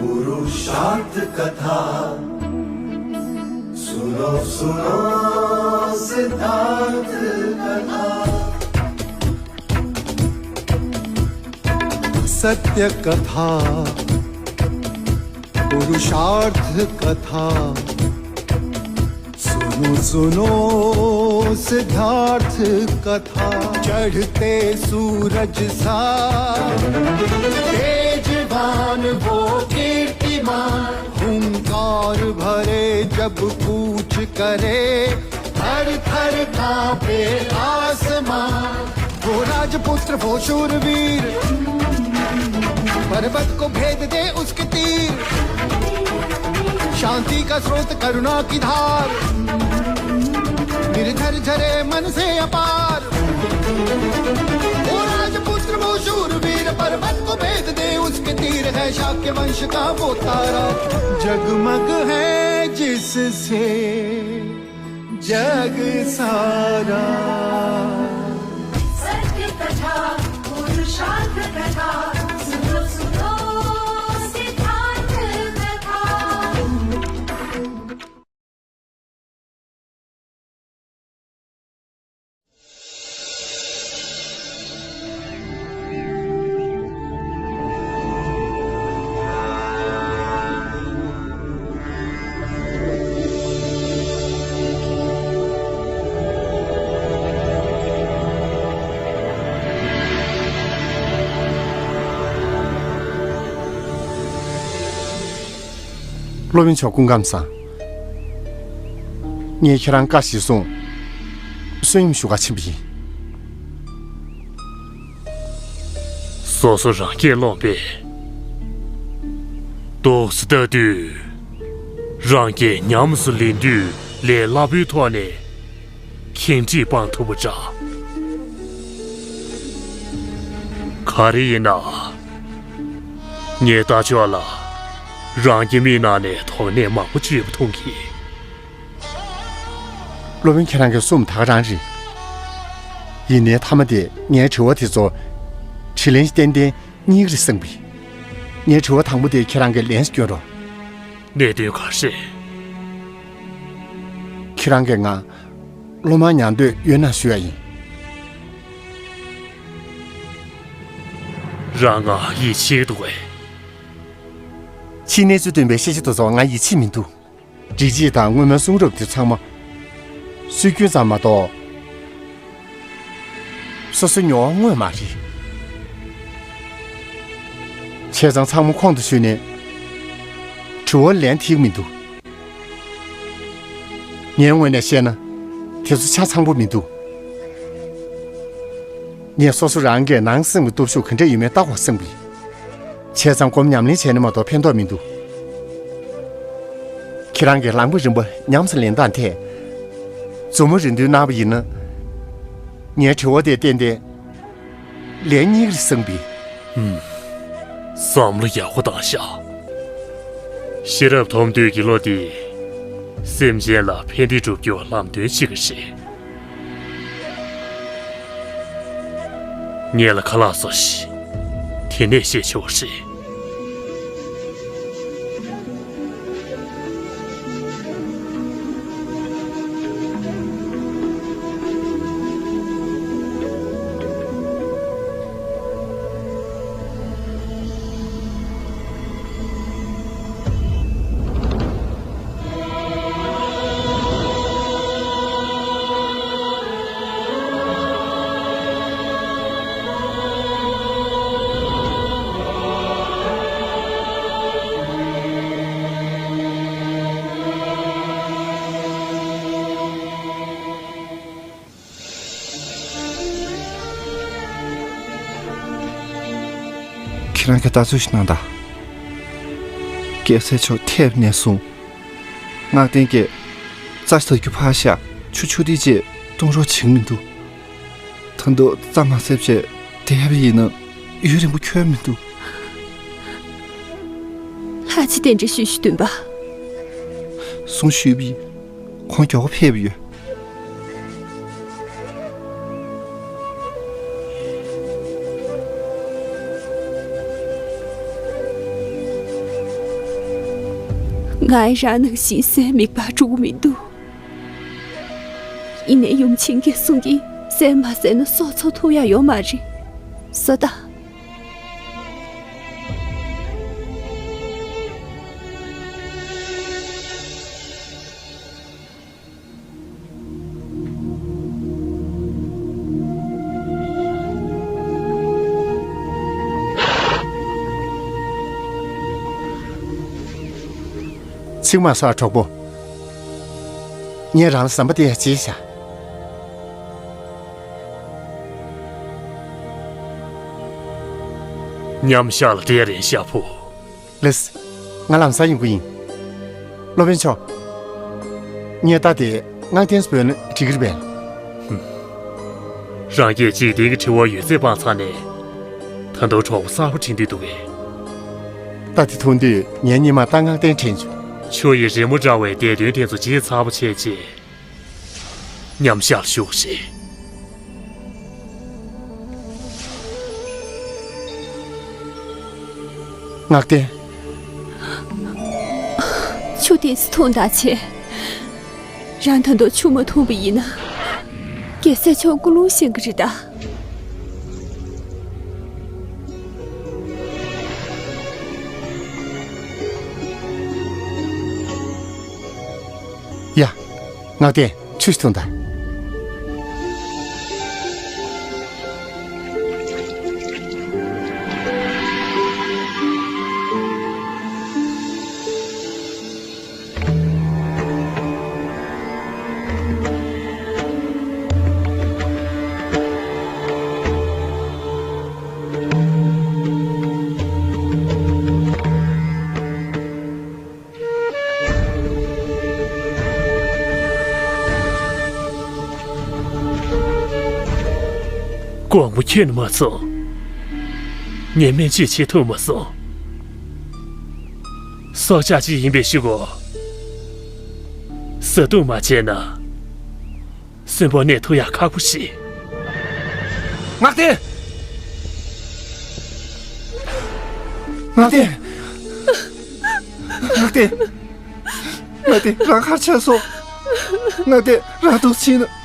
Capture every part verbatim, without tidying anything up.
पुरुषार्थ कथा सुनो सुनो सिद्धार्थ कथा। सत्य कथा पुरुषार्थ कथा सुनो सुनो सिद्धार्थ कथा। चढ़ते सूरज सा तेजवान वो कीर्तिमान। हुंकार भरे जब कूच करे थर थर कांपे आसमान। वो राजपुत्र वो शूरवीर पर्वत को भेद दे उसके तीर। शांति का स्रोत करुणा की धार निर्झर झरे मन से अपार। वो राजपुत्र वो शूरवीर पर्वत को भेद दे उसके तीर है शाक्य वंश का वो तारा। जगमग है जिससे जग सारा। सत्य कथा पुरुषार्थ कथा सुनो सुनो सिद्धार्थ कथा। སློབ་དཔོན་མཆོག་སྐུ་ཁམས་བཟང་། ངས་ཁྱེད་རང་བཀའ་ཞིག་གསུངས། གསོན་ཉམས་ཞུ་ག་ཕྱིན་པ་ཡིན། སོ་སོ་རང་སྐྱེས་ཀློང་པས་རྡོག་སུ་ལྟ་དུས། རང་སྐྱེས་ཉམས་སུ་ལེན་དུས་ལས་སླ་པོའི་ཐོག་ནས་ཁེངས་དྲེགས་སྤང་ཐུབ་པ་འདྲ། ག་རེ་ཡིན་ན། ངས་ལྟ་ཕྱོགས་ལ་རང་གི་མིག་ནང་ནས་དོགས་གནས་མང་པོ་ཅིག་ཡོད་པ་མཐོང་གི། སློབ་དཔོན་ཁྱེད་རང་གིས་གསུངས་ད་ག་རང་རེད། ཡིན་ནའི་མཐའ་མ་དེ་ངའི་དྲི་བ་དེ་ཚོ་དྲིས་ལན་ཏན་ཏན་གཉིས་ཀ་རེད་བསམ་གི། ངའི་དྲི་བ་དང་པོ་དེ་ཁྱེད་རང་གིས་ལན་སྐྱོན་རོགས། གནད་དོན་ག་རེ། ཁྱེད་རང་གིས་ང་སློབ་མ་ཉར་འདོད་ཡོད་ན་ཞུ་ཡ་ཡིན། རང་ང་ཡིད་ཆེས་འདུག་གས། ཕྱིའི་གནས་ཚུལ་སྟོན་པའི་ཤེས་བྱ་དེ་ཚོ་ང་ཡིད་ཆེས་མི་འདུག། སྒྲིག་གཞི་དང་སྔོན་མའི་གསུང་རབ་དེ་ཚང་མ་སྲོལ་རྒྱུན་ཙམ་མ་གཏོགས། སོ་སོའི་མྱོང་བ་དངོས་མ་རེད། བྱས་ཙང་ཚང་མ་ཁོང་དུ་ཆུད་ནས་དྲི་བར་ལན་ཐིག་མི་འདུག། ངའི་ངོས་ནས་བཤད་ན་དེ་ཚོ་ཆ་ཚང་པོ་མི་འདུག། ངས་སོ་སོ་རང་གིས་ནང་སེམས་ཀྱི་སྟོབས་ཤུགས་ག་འདྲ་ཡོད་མེད་བརྟག་པར་བསམ་གི། བྱས་ཙང་སྒོམ་ཉམས་ལེན་བྱས་ན་མ་གཏོགས་ཕན་ཐོགས་མི་འདུག། ཁྱེད་རང་གིས་ལམ་གྱི་རིམ་པ་ཉམས་སུ་ལེན་སྟངས་ཐད་མཛུབ་མོ་རེ་འདོན་གནང་བ་ཡིན་ན། ངའི་དྲི་བ་དེ་ཏན་ཏན་ལན་གཉིས་རེ་གསུངས་པས། ཧུམ། བསམ་བློ་ཡག་པོ་བཏང་ཤག། ཤེས་རབ་ཐོབ་འདོད་ཀྱི་བློ་དེ་སེམས་ཅན་ལ་ཕན་བདེ་སྒྲུབ་རྒྱུ་ལམ་སྟོན་བྱེད་ཀྱི་རེད། ངེད་ལ་ཁ་ལག་བཟོ་ཞིག། དེ་ནས་བཤད་ཆོག་རེད། ཁྱེད་རང་གིས་ལྟ་ཚུལ་ཞིག་གནང་དང་། རྒྱལ་སྲས་མཆོག་ཐེབས་ནས་བཟུང་། ངག་བསྟན་གྱི་རྩྭ་ཞིག་ད་རྒྱུ་ཕར་བཞག་ཆུ་ཆུ་དེ་ཅེས་གཏོང་རོགས་བྱེད་ཀྱི་མི་འདུག། ད་དུང་རྩྭ་མ་ཟེབ་བྱས་བསྡད་པ་ཡིན་ན་ཡུན་རིང་པོ་འཁྱོལ་མི་འདུག། ལྷ་རྗེ་རྟེན་འབྲེལ་ཞུ་ཞུ་འདུན་པ། གསུང་ཞུས་པ་ཡིན། ཁོང་མགྱོགས་པོ་ཕེབས་ཡོད། ང་ཡི་རང་ནང་བཞིན་སའི་མིད་པ་འགྲོ་གི་མི་འདུག་ཡིན་ནའི་ཡུམ་ཆེན་གྱིས་གསུང་གིན་སའི་མ་ཟས་ན་སྲོག་འཚོ་ཐུབ་ཡ་ཡོད་མ་རེད། བཟོ་ལྟ། ཚིག་མ་སོགས་གྲོགས་པོ། ངས་རང་ལ་ཟམ་པ་དེ་ཡང་བྱས་བཞག་མཉམ་བཞག་ལ་དེ་རན་ཤ་ཕུ། ལགས། ང་ལམ་སང་ཡོང་གི་ཡིན། སློབ་དཔོན་མཆོག་ངས་ད་དེ་སྔགས་བསྟན་སྤོས་ན་འགྲིག་གི་རེད་པས། རང་གིས་འཇིག་རྟེན་གྱི་དྲི་བ་ཡོད་ཚད་སྤངས་ཚར་ནས། ད་དུང་གྲོགས་པོ་གསར་པ་དྲན་འདོད་འདུག་གས། ད་དེ་ཐུང་དུས་ངའི་སྙེ་མ་ད་སྔགས་བསྟན་དྲན་བྱུང་། ཆུ་ཡི་རི་མོ་འདྲ་བའི་འདས་དོན་དེ་ཚོ་བརྗེད་ཚར་བ་བྱས་རྗེས། མཉམ་བཞག་ལ་བཞུགས་ཤིག་སྔགས་བསྟན། ཆུ་དེ་ཚོ་འཐུང་དང་བྱས། རང་ད་དུང་ཆུ་མ་འཐུང་བ་ཡིན་ན། རྒྱལ་སྲས་མཆོག་ཀུན་སློང་བཞེངས་གི་རེད་ད། ཡ། སྔགས་བསྟན་ཆུ་ཞིག་འཐུང་དང་། དགོང་མོ་ཁྱོན་ནས་མ་སོང་། ངས་སྨན་བཅོས་བྱེད་ཐུབ་མ་སོང་། སྲོག་ཆགས་ཅིག་ཡིན་པའི་ཤུགས་གོ། བཟའ་བཏུང་མ་བྱས་ན། གསོན་པོ་གནས་ཐུབ་ཡག་ཁག་པོ་ཞིག་སྔགས་བསྟན། སྔགས་བསྟན། སྔགས་བསྟན། སྔགས་བསྟན་རང་ཁར་ཆད་སོང་། སྔགས་བསྟན་རང་སྡུག་ཕྱིན་ན།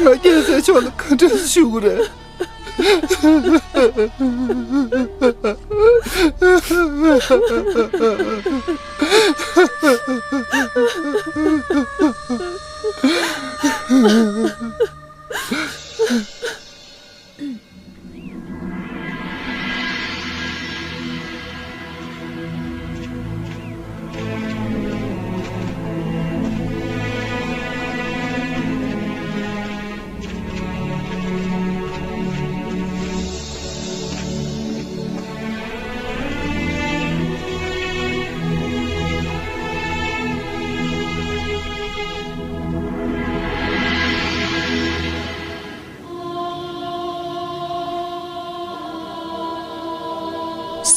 ང་རྒྱལ་སྲས་མཆོག་ལ་ག་འདྲ་ཞུ་དགོས་རེད།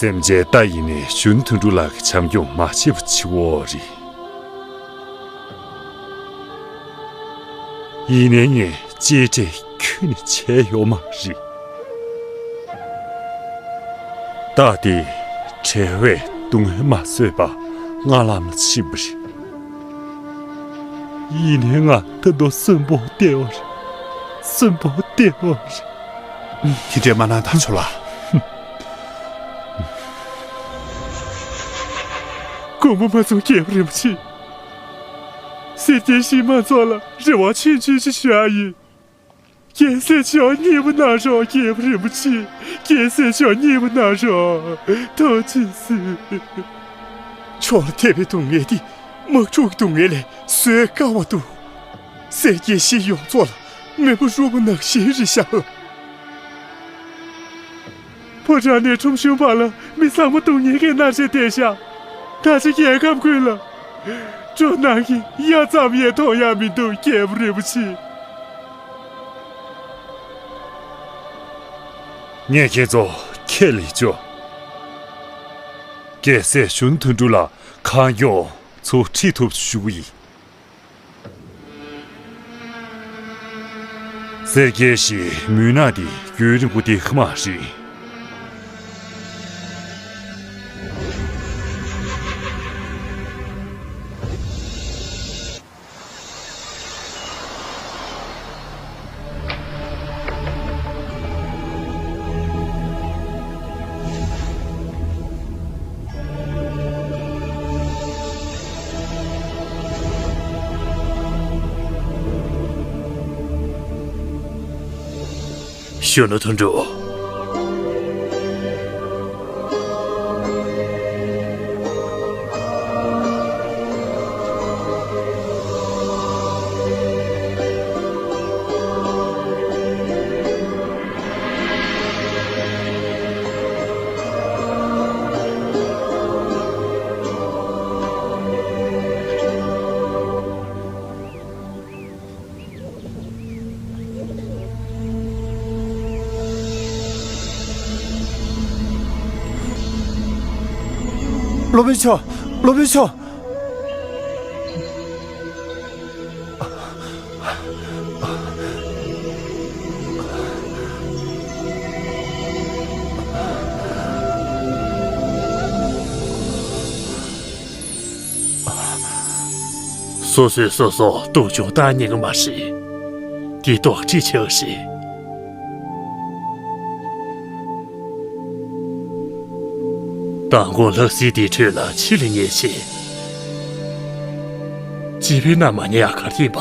སེམས་ཅན་ད་ཡིན་ནའི་གཞོན་དོན་གྲུབ་ལགས་ཀྱི་བྱམས་སྐྱོང་མ་བྱས་པ་ཆེ་བོ་རེད། ཡིན་ནའི་ངས་གཅེས་སྤྲས་ཁྱོན་ནས་བྱས་ཡོད་མ་རེད། རྟ་དེ་བྲེལ་བས་སྡུག་བསྔལ་མ་བཟོད་པར་རྔ་ལམ་ལ་ཕྱིན་པ་རེད། ཡིན་ནའི་ང་ད་དུང་གསོན་པོ་བསྡད་ཡོད་རེད། གསོན་པོ་བསྡད་ཡོད་རེད། དེ་འདྲས་མ་གནང་དང་ཆོག་ལ། དགོངས་པ་མ་ཚོམ་རྒྱལ་པོ་རིན་པོ་ཆེ། སེར་སྐྱའི་གཞིས་མང་ཚོགས་ལ་རེ་བ་ཆེན་ཆེན་ཞིག་ཞུ་ཡ་ཡིན། རྒྱལ་སྲས་མཆོག་མཉེས་པོ་གནང་རོགས། རྒྱལ་པོ་རིན་པོ་ཆེ། རྒྱལ་སྲས་མཆོག་མཉེས་པོ་གནང་རོགས། ཐུགས་རྗེ་གཟིགས། མཆོག་ལ་ཐེབས་པའི་སྡུག་བསྔལ་འདི་དམག་འཁྲུག་གི་སྡུག་བསྔལ་ལས་བཟོད་དཀའ་བ་འདུག་སེར་སྐྱའི་གཞིས་ཡོངས་རྫོགས་ལ་མེ་མོ་རུབ་པ་ནང་བཞིན་རེད་ཤག་ལགས། ཕོ་བྲང་ནས་ཁྲོམ་གཞུང་བར་ལ་མི་ཚང་མ་སྡུག་བསྔལ་གྱིས་མནར་བཞིན་བསྡད་ཤག་ད་ཆ་རྒྱལ་ཁམས་ཀུན་ལ་འབྲུ་ནག་གི་གཡའ་ཙམ་ཡང་མཐོང་ཡ་མི་འདུག་རྒྱལ་པོ་རིན་པོ་ཆེ། ངས་ཁྱེད་ཚོ་ཁས་ལེན་བྱོས། རྒྱལ་སྲས་གཞོན་དོན་གྲུབ་ལ་གང་མགྱོགས་ཚུར་ཁྲིད་ཐུབ་ཞུ་གི་ཡིན། སེར་སྐྱའི་གཞིས་མུན་ནག་འདི་རྒྱུན་རིང་པོ་བསྡད་ཀྱི་མ་རེད། གཞོན་ནུ་དོན་གྲུབ། སློབ་དཔོན་མཆོག་སློབ་དཔོན་མཆོག་སོ་སོས་སོ་སོ་སྡུག་སྦྱོང་བཏང་ཉན་གི་མ་རེད། འདི་དོགས་འདྲི་བྱེད་ཀྱི་རེད། མདང་དགོང་ལྷ་སའི་དེའི་ཁྲོད་ལ་ཕྱི་ལ་ཉལ་བྱས། སྤྱི་པའི་ནང་མ་ཉལ་ཡག་ག་རེ་ཡིན་པ།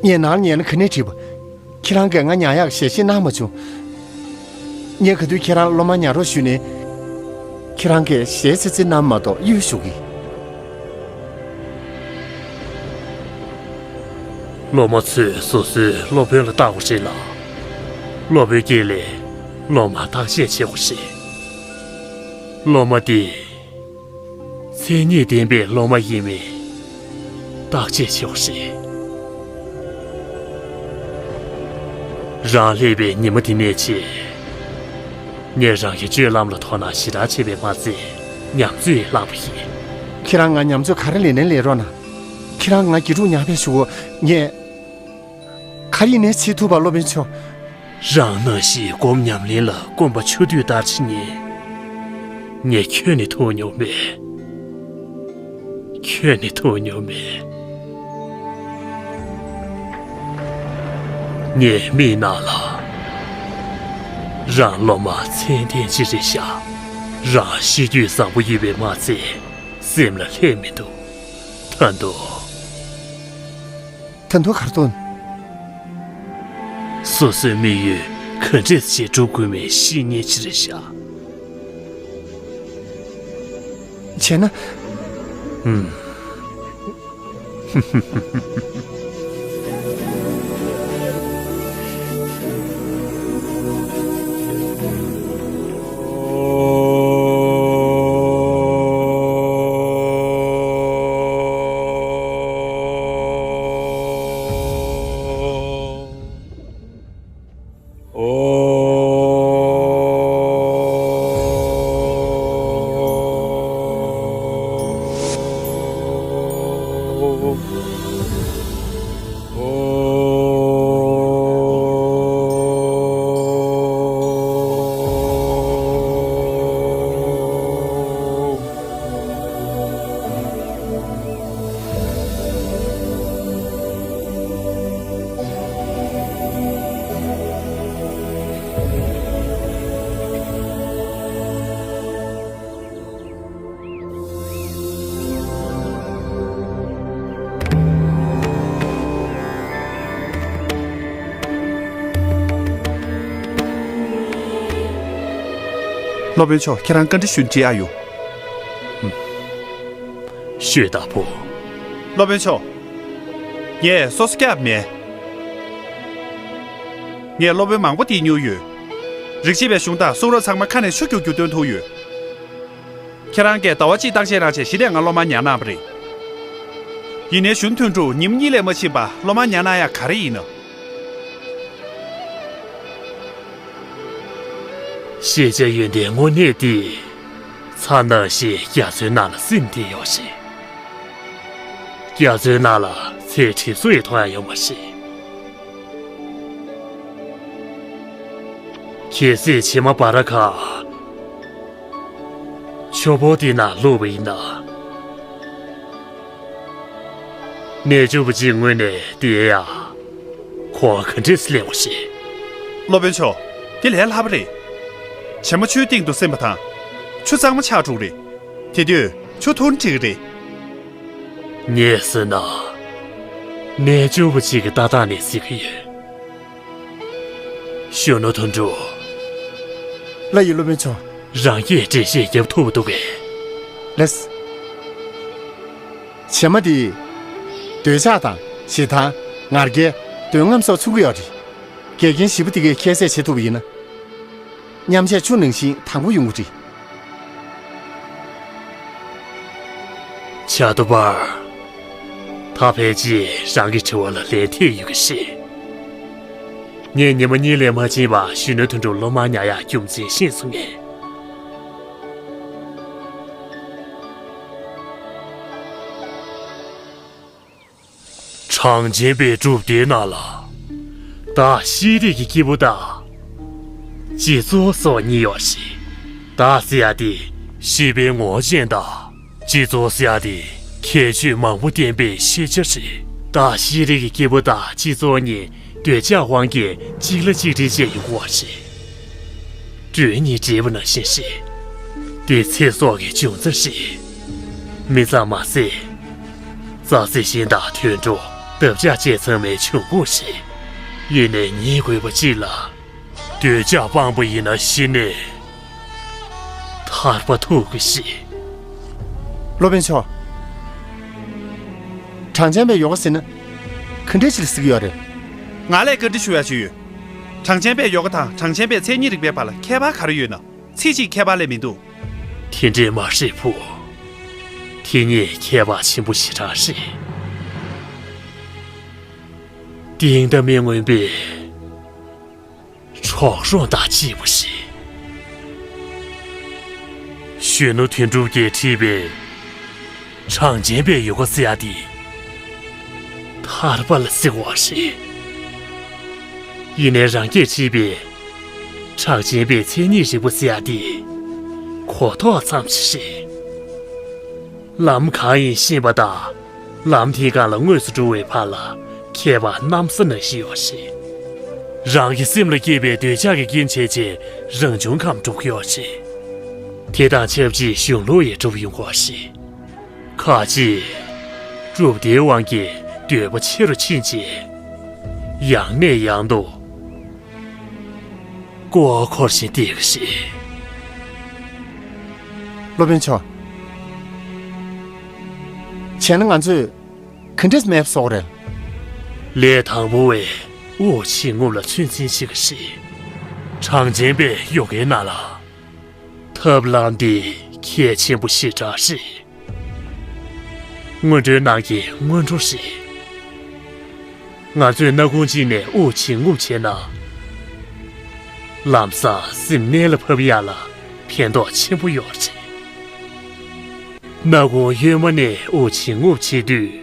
ངས་ནང་ཉལ་ན་ག་ནས་འགྲིག་པ། ཁྱེད་རང་གིས་ང་ཉལ་ཡག་ཞལ་བཞེས་གནང་མ་བྱུང་། ངས་ག་དུས་ཁྱེད་རང་སློབ་མ་ཉལ་རོགས་ཞུས་ནས། ཁྱེད་རང་གིས་ཞལ་ཙི་ཙི་གནང་མ་གཏོགས་གཡོལ་ཞུ་གི། སློབ་མ་ཚོས་སོ་སོའི་སློབ་དཔོན་ལ་བརྟག་དགོས་རེད་ལ། སློབ་དཔོན་གྱིས་ལས་སློབ་མ་བརྟག་དཔྱད་བྱེད་དགོས་རེད། སློབ་མ་དེ། མཚན་ཉིད་ལྡན་པའི་སློབ་མ་ཡིན་མིན་བརྟག་དཔྱད་བྱེད་དགོས་རེད། རང་སླེབས་པའི་ཉི་མ་དེ་ནས་བྱས། ངས་རང་གི་སྤྱོད་ལམ་ལ་དོ་སྣང་ཞེ་དྲག་བྱས་པས་མ་ཚད་ཉམས་ཚོད་ཡང་བསླངས་པ་ཡིན། ཁྱེད་རང་ང་ཉམས་ཚོད་ག་རེ་ལེན་ནའི་ལེན་རོགས་གནང་། ཁྱེད་རང་ང་དགེ་ཕྲུག་ཉག་ཕེབས་ཞུ་གོ། ངས་ག་རེ་ཡིན་ནའི་བྱེད་ཐུབ་པ། སློབ་དཔོན་མཆོག་རང་ནང་བཞིན་སྒོམ་ཉམས་ལེན་ལ་དཀོན་པ་ཆུང་དུས་ལྟར་བྱེད་མཁན། ངས་ཁྱོན་ནས་ཐུགས་མྱོང་མེད། ཁྱོན་ནས་ཐུགས་མྱོང་མེད། ངས་མིག་ནང་ལ། རང་སློབ་མ་ཚད་ལྡན་ཅིག་རེད་ཤག་རང་གཤིས་རྒྱུད་བཟང་པོ་ཡོད་པས་མ་ཚད་སེམས་ལ་ལྷད་མི་འདུག་ད་དུང་། ད་དུང་ག་རེ་འདུག་སོ་སོའི་དམིགས་ཡུལ་ག་འདྲས་ཞིག་སྒྲུབ་དགོས་མིན་ཤེས་མཁན་ཅིག་རེད་ཤག་བྱས་ན། ཨུམ། སློབ་དཔོན་མཆོག་ཁྱེད་རང་བཀའ་འདྲི་ཞུ་འདྲི་ཨ་ཡོད། ཤོད་དྭགས་པོ། སློབ་དཔོན་མཆོག་ངས་སོ་སོ་སྐྱབས་མེད། ངས་སློབ་དཔོན་མང་པོ་བསྡད་མྱོང་ཡོད། རིག་བྱེད་པའི་གཞུང་དང་གསུང་རབ་ཚང་མ་ཁ་ནས་ཆུ་རྒྱུག་རྒྱུག་འདོན་ཐུབ་ཡོད། ཁྱེད་རང་གིས་ཟླ་བ་གཅིག་བརྟག་དཔྱད་གནང་བྱས་གཞི་ནས་ང་སློབ་མ་ཉར་གནང་བ་རེད། ཡིན་ནའི་གཞོན་དོན་གྲུབ་ཉིན་གཉིས་ལས་མ་ཕྱིན་པ་སློབ་མ་ཉར་གནང་ཡག་ག་རེ་ཡིན་ནམ། ཤེས་བྱ་ཡོན་ཏན་དངོས་གནས་འདི་ཚ་ནང་བཞིན་རྒྱ་མཚོའི་ནང་ལ་སིམ་བསྡད་ཡོད་ཞིང་། རྒྱ་མཚོའི་ནང་ལ་ཚལ་གྲིབ་སོ་ཡི་མཐོང་ཡག་ཡོད་མ་རེད། གལ་སྲིད་བྱེ་མ་འབར་ཁ་ཆུ་ཕོར་དེའི་ནང་བླུགས་པ་ཡིན་ན། ནས་ཆུ་བུ་ཅིག་ངོས་ནས་དེ་ཡང་གོ་བ་ག་འདྲས་སླེབས་པ་ཞིག་སློབ་དཔོན་མཆོག་དེ་ལས་སླ་པོ་རེད། བྱེ་མ་ཆུའི་སྟེང་དུ་སིམ་པ་དང་། ཆུ་གཙང་མ་ཆགས་འགྲོ་གི་རེད། དེ་དུས་ཆུ་འཐུང་འགྲིག་གི་རེད། ངས་ཟེར་ན། རྣལ་འབྱོར་པ་ཅིག་གི་ལྟ་སྟངས་ནས་གཟིགས་ཀྱི་ཡོད། གཞོན་ནུ་དོན་གྲུབ། ལགས་ཡིན། སློབ་དཔོན་མཆོག་རང་གིས་འགྲེལ་བཤད་རྒྱབ་ཐུབ་པ་འདུག་གས། ལགས། བྱེ་མ་འདིས་འདོད་ཆགས་དང་ཞེ་སྡང་། ང་རྒྱལ། འདོད་རྔམ་སོགས་མཚོན་གྱི་ཡོད་རེད། འགལ་རྐྱེན་བཞི་པོ་འདི་གས་ཁྱད་བསད་བྱེད་ཐུབ་པ་ཡིན་ན། མཉམ་བཞག་ཆུ་ནང་བཞིན་དྭངས་པོ་ཡོང་གི་རེད། བྱ་དུ་པར། ད་ཕལ་ཆེར་རང་གི་དྲི་བ་ལ་ལན་ཐེབས་ཡོད་ཀྱི་རེད། ངས་ཉི་མ་གཉིས་ལས་མ་ཕྱིན་པར་གཞོན་ནུ་དོན་གྲུབ་སློབ་མར་ཉར་ཡག་རྒྱུ་མཚན་ཤེས་སོང་ངས། གྲངས་ཅན་པའི་སྒྲུབ་སྡེའི་ནང་ལ། བདག་ཤེས་རིག་གི་སྐྱེས་བུ་དང་། སྤྱི་ཚོགས་སོགས་གཉིས་ཡོད་རེད། བདག་ཟེར་ཡག་དེ་ཤེས་པའི་ངོ་བོ་ཅན་དང་། སྤྱི་ཚོགས་ཟེར་ཡག་དེ་ཁྱད་ཆོས་མང་པོ་ལྡན་པའི་ཤེས་བྱ་རེད། བདག་ཤེས་རིག་གི་སྐྱེས་བུ་དང་སྤྱི་ཚོགས་གཉིས་འདོད་ཆགས་དབང་གིས་གཅིག་ལ་གཅིག་འདྲེས་བྱས་ཡོང་གི་ཡོད་རེད། སྒྲོན་གཉིས་འདྲེས་པ་ནང་བཞིན་རེད། དེ་ཚེ་སྲོག་གི་འབྱུང་རྩ་རེད། མི་ཙམ་མ་ཟད། རྩྭ་རྩི་ཤིང་དང་དུད་འགྲོ། འདབ་ཆགས་བཅས་ཚང་མའི་འབྱུང་ཁུངས་རེད། ཡིན་ནའི་ངེས་དགོས་པ་གཅིག་ལ། འདོད་ཆགས་སྤངས་པ་ཡིན་ན་གཞི་ནས་ཐར་པ་ཐོབ་ཀྱི་རེད། སློབ་དཔོན་མཆོག་གྲངས་ཅན་པའི་ཡོ་ག་ཟེར་ན་ག་འདྲ་ཞིག་ལ་ཟེར་གྱི་ཡོད་རེད། ང་ལས་བཀའ་འདྲི་ཞུ་ཡ་ཅིག་ཡོད། གྲངས་ཅན་པའི་ཡོ་ག་དང་གྲངས་ཅན་པའི་མཚན་ཉིད་རིག་པའི་བར་ལ་ཁྱད་པར་ག་རེ་ཡོད་ན། ཚིག་གཅིག་ཁྱད་པར་ལས་མི་འདུག་དེ་འདྲས་མ་རེད་བུ། དེ་གཉིས་ཁྱད་པར་ཆེན་པོ་ཞེ་དྲག་རེད། གཏིང་མཐའ་མི་མངོན་པའི་གྲོགས་རོགས་དང་གཅིག་པ་རེད། གཞོན་ནུ་དོན་གྲུབ་ཀྱིས་བྲིས་པའི་གྲངས་ཅན་པའི་ཡོ་ག་ཟེར་ཡ་དེ་ཐར་པ་ལ་ཟེར་བ་རེད། ཡིན་ནའི་རང་གིས་བྲིས་པའི་གྲངས་ཅན་པའི་མཚན་ཉིད་རིག་པ་ཟེར་ཡ་དེ་གོ་རྟོགས་ཙམ་ཞིག་རེད། ལམ་གང་ཡིན་ཤེས་པ་དང་། ལམ་དེའི་སྒང་ལ་དངོས་སུ་འགྲོ་བའི་བར་ལ་ཁྱད་པར་གནམ་ས་ནང་བཞིན་ཡོད་རེད། རང་གི་སེམས་ལ་སྐྱེས་པའི་འདོད་ཆགས་ཀྱི་རྐྱེན་བྱས་རྗེས་རང་བྱུང་ཁམས་འགྲུབ་ཀྱི་ཡོད་རེད། དེ་དང་ཆབས་ཅིག་གཞུང་ལུགས་ཡང་འགྲུབ་ཡོང་གི་ཡོད་རེད། ཁ་ཅིག་སྒྲུབ་སྡེའི་དབང་གིས་འདོད་པ་ཆེ་རུ་ཕྱིན་རྗེས་ཡང་ནས་ཡང་དུ་མགོ་བ་འཁོར་བཞིན་བསྡད་ཀྱི་རེད། སློབ་དཔོན་མཆོག་བྱས་ན་ང་ཚོས་ག་འདྲས་མེད་པ་བཟོ་དགོས་རེད། ལས་དང་པོ་བས་དབུགས་ཕྱིན་རྔུབ་ལ་ཚོད་འཛིན་བྱེད་ཀྱི་རེད། གྲངས་ཅན་པའི་ཡོ་གའི་ནང་ལ་ཐབས་ལམ་འདི་གལ་ཆེན་པོ་ཞེ་དྲག་རེད། སྔོན་འགྲོའི་ནང་གི་སྔོན་འགྲོ་རེད། ང་ཚོས་སྣ་ཁུང་གཅིག་ནས་དབུགས་ཕྱིན་རྔུབ་བྱས་ན། ལམ་སང་སེམས་གནད་ལ་ཕབ་ཡག་ལ་ཕན་ཐོགས་ཆེན་པོ་ཡོད་རེད། སྣ་ཁུང་གཡོན་མ་ནས་དབུགས་ཕྱིན་རྔུབ་བྱེད་དུས།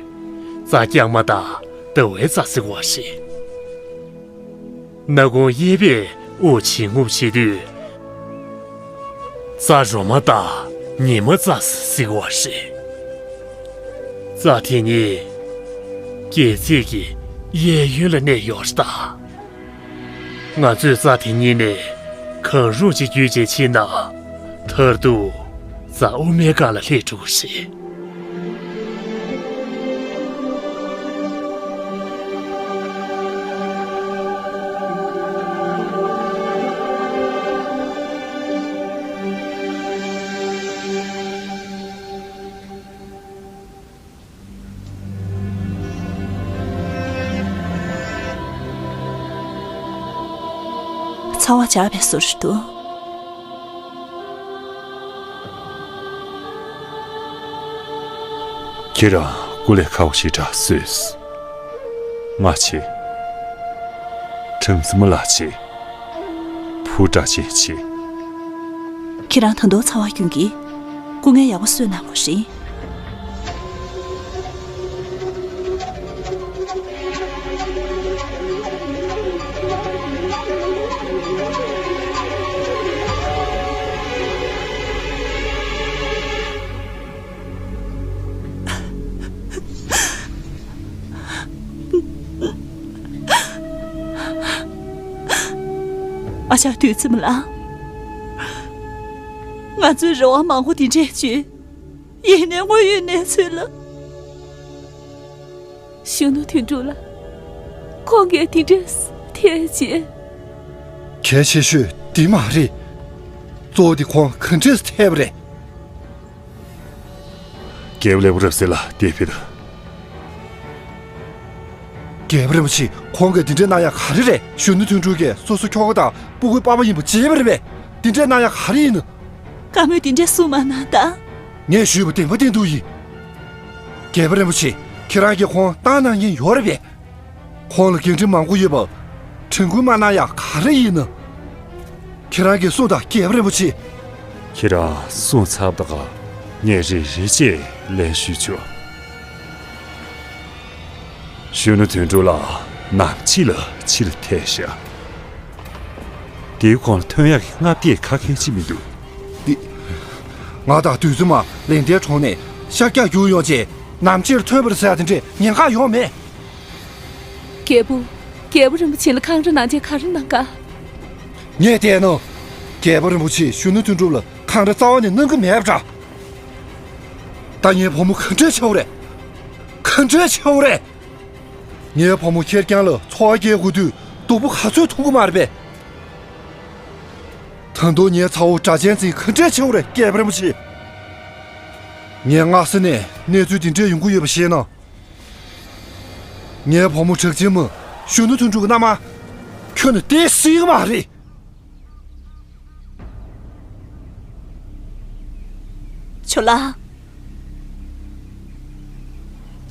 རྩ་རྐྱང་མ་དང་ཟླ་བའི་རྩ་ཟེར་བ་རེད། སྣ་ཁུང་གཡས་པས་དབུགས་ཕྱིན་རྔུབ་བྱེད་དུས། རྩ་རོ་མ་དང་ཉི་མ་རྩ་ཟེར་བ་རེད། རྩ་དེ་གཉིས་སྒལ་ཚིགས་ཀྱི་གཡས་གཡོན་ལ་གནས་ཡོད་རེད་ད། ང་ཚོས་རྩ་དེ་གཉིས་ནས་གང་རུང་གཅིག་བརྒྱུད་བྱས་ཕྱིན་ན། མཐར་ཐུག་རྩ་དབུ་མའི་སྒང་ལ་སླེབས་འགྲོ་གི་རེད། ཚ་བ་འཇགས་པའི་བཟོ་འདྲ་འདུག་ཁྱེད་རང་སྐུ་ལས་ཁག་པོ་ཞེ་དྲག་བཟོས། ང་བྱེད། ཁྲིམས་སྲིད་མི་ལ་བྱེད། བུ་དྲག་ཅན་བྱེད། ཁྱེད་རང་ད་དུང་ཚ་བ་སྐྱོན་གྱིས་སྐུ་ངལ་ཡག་པོ་གསོས་གནང་དགོས་རེད། ཨ་ཅག་བདུད་རྩི་མ་ལགས། ང་ཚོའི་རེ་བ་མང་པོ་འདི་འདྲས་བཅོལ། ཡིན་ནའི་དངོས་ཡོད་གནས་ཚུལ་ལ། གཞོན་ནུ་དོན་གྲུབ་ལགས། ཁོང་གིས་དེ་འདྲས་ཐལ་ཆེ། གལ་ཆེ་ཤོས་འདི་མ་རེད། གཙོ་བོ་དེ་ཁོང་ག་འདྲས་ཐལ་བ་རེད། རྒྱལ་པོ་ལེགས་པོ་རབ་གསལ་ལ་དེ་ཕེབས་དང་། རྒྱལ་པོ་རིན་པོ་ཆེ། ཁོང་གིས་འདི་འདྲས་གནང་ཡག་ག་རེ་རེད། གཞོན་ནུ་དོན་གྲུབ་ཀྱིས་སོ་སོའི་ཁྱོ་ག་དང་སྤུ་གུའི་པ་ཕ་ཡིན་པ་བརྗེད་པ་རེད་པས། འདི་འདྲས་གནང་ཡག་ག་རེ་ཡིན་ནམ། བཀའ་མོལ་འདི་འདྲས་གསུངས་མ་གནང་དང་། ངས་ཞུས་པ་བདེན་པ་བདེན་ཐུག་ཡིན། རྒྱལ་པོ་རིན་པོ་ཆེ། ཁྱེད་རང་གིས་ཁོང་བཏང་གནང་མཁན་ཡོད་རེད་པས། ཁོང་ལ་འགན་འཁྲི་མང་པོ་ཡོད་པ། དྲན་སྐུལ་མ་གནང་ཡག་ག་རེ་ཡིན་ནམ། ཁྱེད་རང་གིས་གསུངས་དང་། རྒྱལ་པོ་རིན་པོ་ཆེ། ཁྱེད་རང་གསུངས་ཚར་བ་དང་། ངས་རེ་རེ་བྱས་ལན་ཞུས་ཆོག་གཞོན་ནུ་དོན་གྲུབ་ལགས་ནམ་ཕྱེད་ལ་ཕྱིར་ཐལ་ཤག་དེའི་གོང་ལ་ཐོན་ཡག་གི་མངའ་སྡེ་ཁ་མཁན་ཅིག་མི་འདུག་འདི། ང་དང་དུས་ཚོད་མ་ལེགས་ལྡན་གྲོང་ནས་ཤར་རྒྱག་རྒྱུག་ཡོང་རྗེས་ནམ་ཕྱེད་ཐོན་པར་ཟེར་ཡ་དེ་འདྲས་ཉེན་ཁ་ཡོད་མེད། རྒྱལ་པོ། རྒྱལ་པོ་རིན་པོ་ཆེ་ལ་འཁང་ར་གནང་རྗེས་ག་རེ་གནང་ག་ངས་བལྟས་ན། རྒྱལ་པོ་རིན་པོ་ཆེས་གཞོན་ནུ་དོན་གྲུབ་ལ་འཁང་ར་རྩ་བ་ནས་གནང་གི་མེད་པ་འདྲ། ད་ངའི་བུ་མོ་ག་འདྲས་བྱེད་དགོས་རེད། ག་འདྲས་བྱེད་དགོས་རེད། ངའི་བུ་མོ་ཁེར་རྐྱང་ལ་འཚོ་བ་སྐྱེལ་དགོས་དུས་སྡུག་པོ་ག་ཚོད་མཐོང་གི་མ་རེད་པས། ད་དུང་ངའི་ཚ་བོ་སྒྲ་གཅན་འཛིན་ག་འདྲས་བྱེད་དགོས་རེད། རྒྱལ་པོ་རིན་པོ་ཆེ། ངས་སྔ་ས་ནས་གནས་ཚུལ་འདི་འདྲས་ཡོང་གི་ཡོད་པ་ཤེས་ན། ངའི་བུ་མོ་གྲགས་ཅན་མ་གཞོན་ནུ་དོན་གྲུབ་ཀྱི་མནའ་མ་ཁྱོན་ནས་སྟེར་སྲིད་ཀྱི་མ་རེད། ཇོ་ལགས།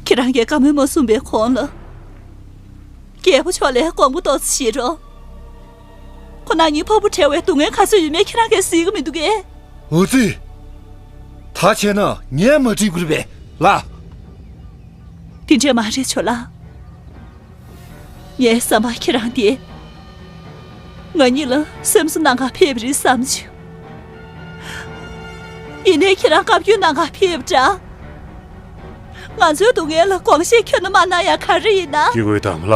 ཁྱེད་རང་གིས་བཀའ་མོལ་མ་གསུངས་པའི་གོང་ལ། རྒྱལ་པོ་མཆོག་ལ་དགོངས་པ་ཏོག་ཙམ་བཞེས་རོགས། ཁོ་ན་ཉིད་ཕོ་བུ་བྲལ་བའི་སྡུག་བསྔལ་ག་ཚོད་ཡོད་མེད་ཁྱེད་རང་གིས་གཟིགས་ཀྱི་མི་འདུག་གས། འོ་ཙི། ད་བྱས་ན་ངས་མ་འགྲིག་པ་རེད་པས་ལགས། དེ་འདྲས་མ་རེད་ཇོ་ལགས། ངའི་བསམ་པར་ཁྱེད་རང་དེ་ང་གཉིས་ལ་སེམས་གསོ་གནང་གར་ཕེབས་པ་རེད་བསམ་བྱུང་། ཡིན་ནའི་ཁྱེད་རང་བཀའ་བཀྱོན་གནང་གར་ཕེབས་པ་འདྲ། ང་ཚོའི་སྡུག་བསྔལ་ལ་དགོངས་བཞེས་ཁྱོན་ནས་མ་གནང་ཡག་ག་རེ་ཡིན་ན། སྐྱེ་དགུའི་དམ་ལ།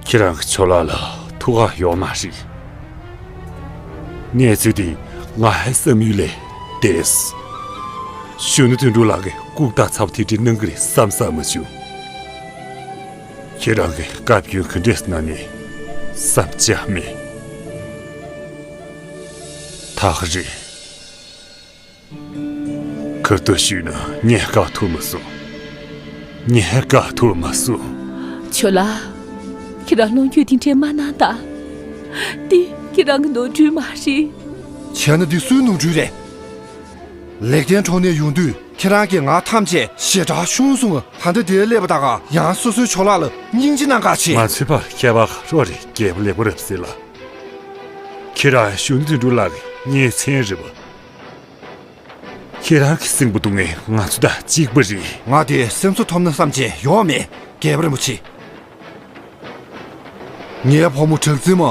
ཁྱེད་རང་གི་ཇོ་ལགས་ལ་ཐུགས་ཁག་ཡོད་མ་རེད། གནས་ཚུལ་འདི་ང་ཧའི་བསམ་ཡུལ་ལས་འདས། གཞོན་ནུ་དོན་གྲུབ་ལགས་ཀྱིས་ལྐུགས་རྟགས་ཚ་པོ་དེ་འདྲ་གནང་གི་རེད་བསམ་བསམ་མ་བྱུང་། ཁྱེད་རང་གིས་བཀའ་བཀྱོན་ག་འདྲས་གནང་ནས་བསམ་བྱ་མེད། ཐག་རེད། ག་དུས་ཞུས་ན་ངས་བཀག་ཐུབ་མ་སོང་། ངས་བཀག་ཐུབ་མ་སོང་། ཇོ་ལགས། ཁྱེད་རང་ལོངས་སྤྱོད་འདི་འདྲས་མ་གནང་དང་། འདི་ཁྱེད་རང་གི་ནོར་འཁྲུལ་མ་རེད། བྱས་ན་འདི་སུའི་ནོར་འཁྲུལ་རེད། ལེགས་ལྡན་གྲོང་ནས་ཡོང་དུས་ཁྱེད་རང་གིས་ང་ཐམས་ཅད་ཞེ་དྲག་ཤོང་སོང་། ད་ལྟ་འདིར་སླེབས་པ་ད་ག་ཡང་སོ་སོའི་ཇོ་ལགས་ལ་སྙིང་རྗེ་གནང་ག་བྱེད། ང་ཚོའི་བར་ཁྱད་པར་ག་རེ་རེད། རྒྱལ་པོ་ལེགས་པོ་རབ་གསལ་ལགས། ཁྱེད་རང་གཞོན་ནུ་དོན་གྲུབ་ལགས་ཀྱི་གཉེན་ཚན་རེད་པ། ཁྱེད་རང་གི་སེམས་པ་སྡུག་བསྔལ་ང་ཚོ་དང་གཅིག་པ་རེད། ང་དེ་སེམས་གསོ་ཐོབ་ན་བསམ་བྱས་ཡོང་བ་མེད། རྒྱལ་པོ་རིན་པོ་ཆེ། ངའི་བུ་མོ་གྲགས་འཛིན་མ་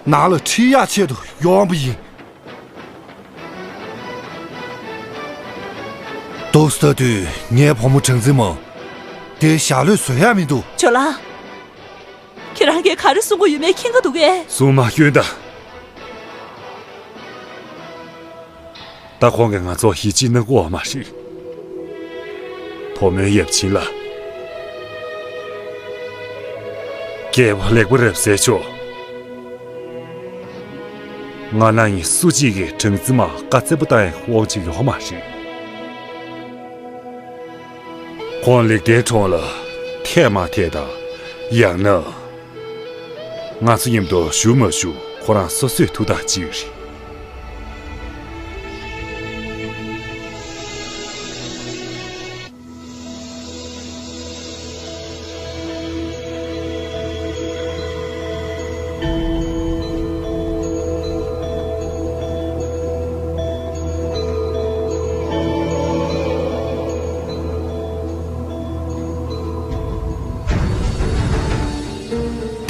ནང་ལ་ཁྲིད་ཡག་ཆེད་དུ་ཡོང་བ་ཡིན། འདུག་ཟེར་དུས་ངའི་བུ་མོ་གྲགས་འཛིན་མ་དེ་ཞག་ལོས་བཟོད་ཡག་མི་འདུག་ཇོ་ལགས། ཁྱེད་རང་གིས་ག་རེ་གསུང་གི་ཡོད་མེད་མཁྱེན་གྱི་འདུག་གས། གསུང་མ་སྐྱོན་ད། ད་ཁོང་གིས་ང་ཚོར་ཡིད་ཆེས་གནང་གི་ཡོད་མ་རེད། བུ་མོའི་ཡབ་ཆེན་ལགས། རྒྱལ་པོ་ལེགས་པོ་རབ་གསལ་མཆོག་ང་རང་གཉིས་སུ་གཅིག་གིས་གྲགས་འཛིན་མར་བཀའ་བཙན་པོ་བཏང་ཡག་དབང་ཆ་ཡོད་མ་རེད། ཁོང་ལེགས་ལྡན་གྲོང་ལ་ཐད་མ་ཐད་དང་། ཡང་ན། ང་ཚོ་མཉམ་དུ་བཞུགས་མ་བཞུགས་ཁོ་རང་སོ་སོས་ཐུགས་ཐག་བཅད་ཡོད་རེད།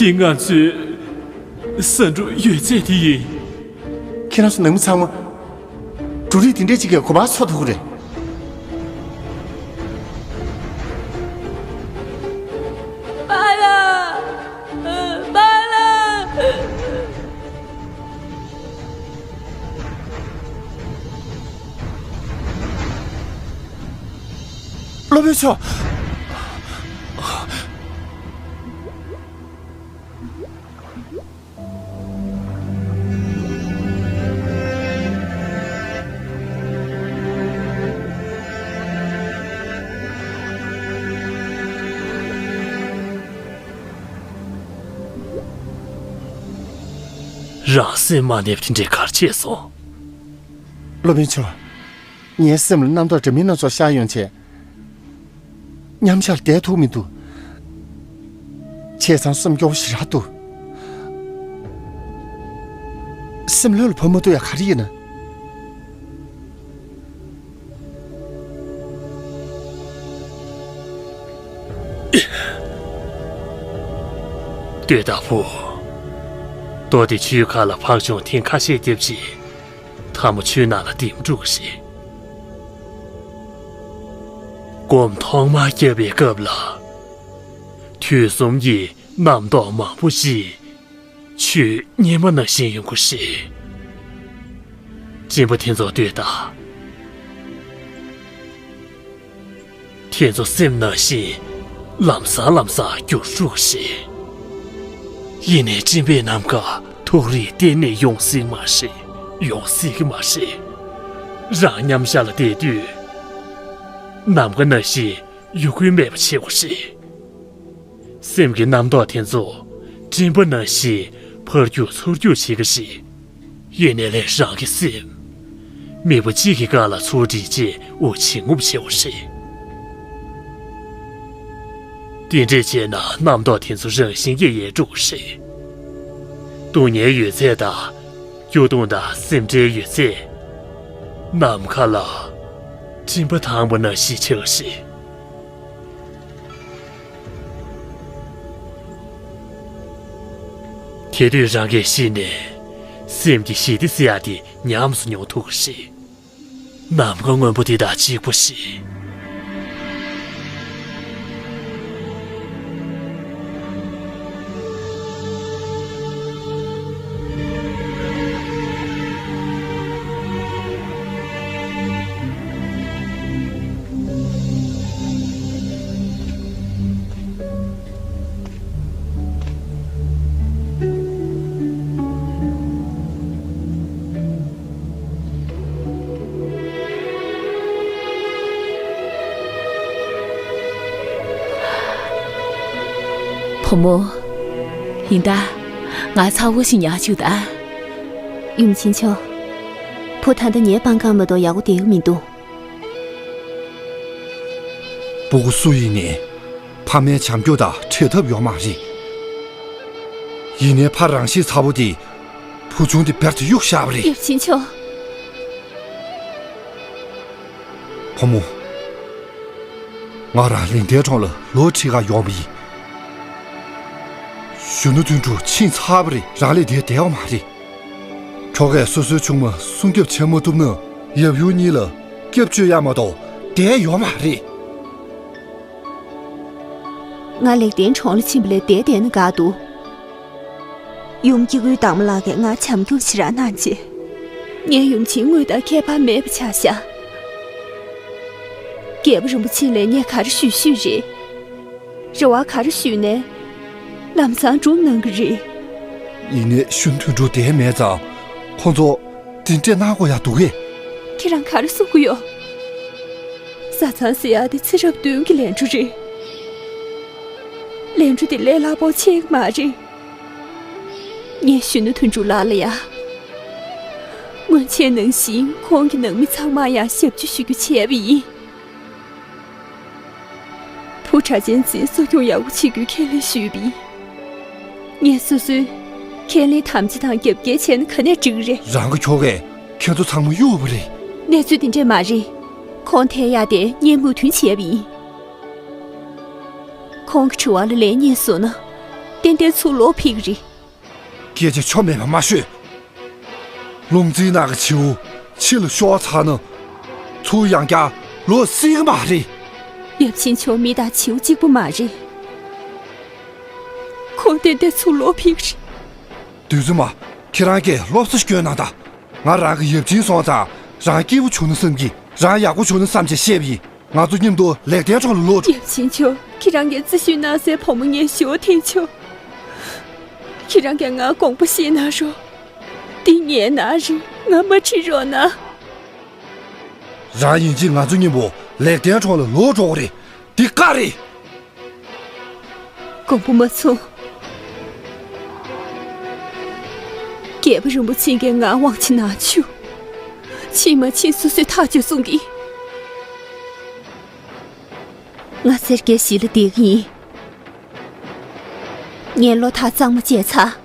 འདི་ང་ཚོའི་ཟ་འབྲུ་ཡོད་ཚད་དེ་ཡིན། ཁྱེད་རང་ཚོ་ནང་མི་ཚང་མ་འབྲུ་རིགས་དེ་འདྲས་ཅིག་གིས་གོ་འཕང་འཚོལ་ཐུབ་ཀྱི་རེད། པཱ་ལགས། པཱ་ལགས། སློབ་དཔོན་མཆོག་རང་སེམས་མ་གནས་པ་དེ་འདྲའི་ག་རེ་བྱས་སོང་། སློབ་དཔོན་མཆོག་ངའི་སེམས་ལ་རྣམ་རྟོག་འདྲ་མིན་སྣ་ཚོགས་ཤར་ཡོང་བྱས། མཉམ་བཞག་ལ་བསྡད་ཐུབ་མི་འདུག་བྱས་ཙང་སེམས་སྐྱོ་བོ་ཞེ་དྲག་འདུག་སེམས་ལྷོད་ལ་བབས་མ་ཐུབ་ཡ་ག་རེ་ཡིན་ན། ལྟོས་དང་བུ། རྡོ་དེ་ཆུའི་ཁ་ལ་འཕགས་མཆོང་ཐེངས་ཁ་ཤས་བརྒྱབ་རྗེས། མཐའ་མ་ཆུའི་ནང་ལ་ལྡེམ་འགྲོ་གི་རེད། སྒོམ་ཐོག་མར་བརྒྱབ་པའི་སྐབས་ལ། དུས་གསུམ་གྱི་རྣམ་རྟོག་མང་པོ་ཞིག་ཆུའི་གཉེར་མ་ནང་བཞིན་ཡོང་གི་རེད། སྤྲིན་པ་དེ་ཚོ་ལྟོས་དང་། དེ་ཚོ་སེམས་ནང་བཞིན་ལམ་སང་ལམ་སང་འགྱུར་འགྲོ་གི་རེད། ཡིན་ནའི་སྤྲིན་པའི་ནམ་མཁའ་ཐུགས་རིས་གཏན་ནས་ཡོང་སྲིད་མ་རེད། ཡོང་སྲིད་ཀྱི་མ་རེད། རང་མཉམ་བཞག་ལ་བསྡད་དུས། ནམ་མཁའ་ནང་བཞིན་ཡོང་གི་མེད་པ་བྱེད་དགོས་རེད། སེམས་ཀྱི་རྣམ་རྟོག་དེ་ཚོ་སྤྲིན་པ་ནང་བཞིན་འཕར་རྒྱུག་ཚུར་རྒྱུག་བྱེད་ཀྱི་རེད། ཡིན་ནའི་ལས་རང་གི་སེམས། མིག་པ་གཅིག་གི་སྒང་ལ་ཚུར་སྒྲིལ་རྗེས་དབུགས་ཕྱིན་རྔུབ་བྱེད་དགོས་རེད། དེ་འདྲས་བྱས་ན་རྣམ་རྟོག་དེ་ཚོ་རང་བཞིན་གྱིས་ཡལ་འགྲོ་གི་རེད། སྡུག་བསྔལ་ཡོད་ཚད་དང་། སྐྱོ་གདུང་དང་སེམས་ཁྲལ་ཡོད་ཚད། ནམ་མཁའ་ལ་སྤྲིན་པ་ལྡང་བ་ནང་བཞིན་ཆགས་ཤིང་། དེ་དུས་རང་གིས་གཞི་ནས་སེམས་ཀྱི་ཞི་བདེ་ཟེར་ཡག་དེ་ཉམས་སུ་མྱོང་ཐུབ་ཀྱི་རེད། ནམ་མཁའ་སྔོན་པོ་དེ་དང་གཅིག་པ་ཞིག་བུ་མོ། ཡིན་ད། ང་ཚ་བོ་ཞིག་ཉར་བཅུག་ད། ཡུམ་ཆེན་མཆོག་བུ་ད་ལྟ་ངའི་པང་ཁར་མ་གཏོགས་ཡག་པོ་བསྡད་ཀྱི་མི་འདུག་སྤུ་གུ་སུ་ཡིན་ནའི་ཕ་མའི་བྱམས་སྐྱོང་དང་བྲལ་ཐབས་ཡོད་མ་རེད། ཡིན་ནའི་ཕ་རང་ཤི་ཚ་བོ་དེ་བུ་ཆུང་དེ་བེར་དུ་གཡུག་བཞག་པ་རེད། ཡབ་ཆེན་མཆོག་བུ་མོ། ང་རང་ལིང་ཐའི་གྲོང་ལ་ལོ་ཁྲི་ཁར་ཡོང་བ་ཡིན། གཞོན་ནུ་དོན་གྲུབ་ཕྱིན་ཚར་བ་རེད། རང་ལས་དེར་བསྡད་ཡོད་མ་རེད། ཁྱོ་གས་སོ་སོའི་ཆུང་མ་སྲུང་སྐྱོབ་བྱེད་མ་ཐུབ་ན་ཡབ་ཡུམ་གཉིས་ལ་སྐྱབས་བཅོལ་ཡག་མ་གཏོགས་བསྡད་ཡོད་མ་རེད། ང་ལེགས་ལྡན་གྲོང་ལ་ཕྱིན་པ་ལས་བསྡད་བསྡད་ན་དགའ་འདུག་ཡུམ་སྐྱེ་དགུའི་བདག་མོ་ལགས་ཀྱིས་ང་བྱམས་སྐྱོང་ཞེ་དྲག་གནང་རྗེས། ངའི་ཡུམ་ཆེན་དངུལ་དང་ཁྱད་པར་མེད་པ་ཆགས་ཤག་རྒྱལ་པོ་རིན་པོ་ཆེ་ལ་ངས་ག་རེ་ཞུས་ཞུས་རེད། རེ་བ་ག་རེ་ཞུས་ནའི། ལམ་སང་སྒྲུབ་གནང་གི་རེད། ཡིན་ནའི་གཞོན་དོན་གྲུབ་བསྡད་མེད་ཙང་ཁོང་ཚོ་དེ་འདྲས་གནང་དགོས་ཡག་འདུག་གས། ཁྱེད་རང་ག་རེ་གསུང་གི་ཡོད། བཟའ་ཚང་ཟེར་ཡག་དེ་ཚེ་རབས་བདུན་གྱི་ལས་འཕྲོ་རེད། ལས་འཕྲོ་དེ་ལས་སླ་པོ་ཆགས་ཀྱི་མ་རེད། ངས་གཞོན་ནུ་དོན་གྲུབ་ལགས་ལ་ཡ། སྔོན་ཆད་ནང་བཞིན་ཁོང་གི་ནང་མི་ཚང་མར་ཡང་ཞབས་ཕྱི་ཞུ་རྒྱུ་བྱས་པ་ཡིན། བུ་གྲྭ་ཅན་འཛིན་གསོ་སྐྱོང་ཡག་པོ་བྱེད་རྒྱུའི་ཁས་ལེན་ཞུས་པ་ཡིན། ངས་སོ་སོའི་ཁས་ལེན་དམ་བཅའ་དང་རྒྱབ་འགལ་བྱས་ན་ག་ནས་འགྲིག་གི་རེད། རང་གི་ཁྱོ་གས་ཁྱེད་ཚོ་ཚང་མ་གཡུགས་པ་རེད། གནས་ཚུལ་དེ་འདྲས་མ་རེད། ཁོང་ཐལ་ཡག་དེ་ངས་མོས་མཐུན་བྱས་པ་ཡིན། ཁོང་གི་དྲི་བ་ལ་ལན་རྙེད་སོང་ན། ཏན་ཏན་ཚུར་ལོག་ཕེབས་ཀྱི་རེད། སྐད་ཆ་ཆོ་མེད་པ་མ་ཤོད། ལུང་རྩིས་ནང་གི་བྱིའུ་ཕྱི་ལ་ཤོར་ཚར་ན། ཚུར་ཡང་བསྐྱར་ལོག་སྲིད་ཀྱི་མ་རེད། ཡབ་ཆེན་མཆོག་མི་དང་བྱིའུ་གཅིག་པུ་མ་རེད། ཁོང་ཏན་ཏན་ཚུར་ལོག་ཕེབས་ཀྱི་རེད། བདུད་འཛིན་མ། ཁྱེད་རང་གིས་སློབ་གསོ་སྐྱོན་གནང་དང་། ང་རང་གི་ཡབ་ཆེན་སོང་ཙང་རང་སྐྱིད་པོ་བྱུང་ན་བསམ་གྱི། རང་ཡག་པོ་བྱུང་ན་བསམ་བྱས་བཤད་པ་ཡིན། ང་ཚོ་མཉམ་དུ་ལེགས་ལྡན་གྲོང་ལ་ལོག་འགྲོ། ཡབ་ཆེན་མཆོག་ཁྱེད་རང་གིས་བརྩི་ཞུ་གནང་སའི་བུ་མོ་ངས་ཞུ་འཐེན་ཆོག་ཁྱེད་རང་གིས་ང་དགོངས་པ་བཞེས་གནང་རོགས། འདི་ངའི་ནང་རེད། ང་མ་ཁྲིད་རོགས་གནང་། རང་ཡིན་གཅིག་ང་ཚོ་མཉམ་པོ་ལེགས་ལྡན་གྲོང་ལ་ལོག་འགྲོ་དགོས་རེད། འདི་བཀའ་རེད། དགོངས་པ་མ་ཚོམས། རྒྱལ་པོ་རིན་པོ་ཆེ་གིས་ང་དབང་ཆ་གནང་བཅུག་ཕྱིན་མ་ཕྱིན་སོ་སོས་ཐག་གཅོད་གསུང་གི། ང་སེར་སྐྱའི་གཞིས་ལ་བསྡད་ཀྱི་ཡིན། ངས་བློ་ཐག་གཙང་མ་བཅད་ཚར།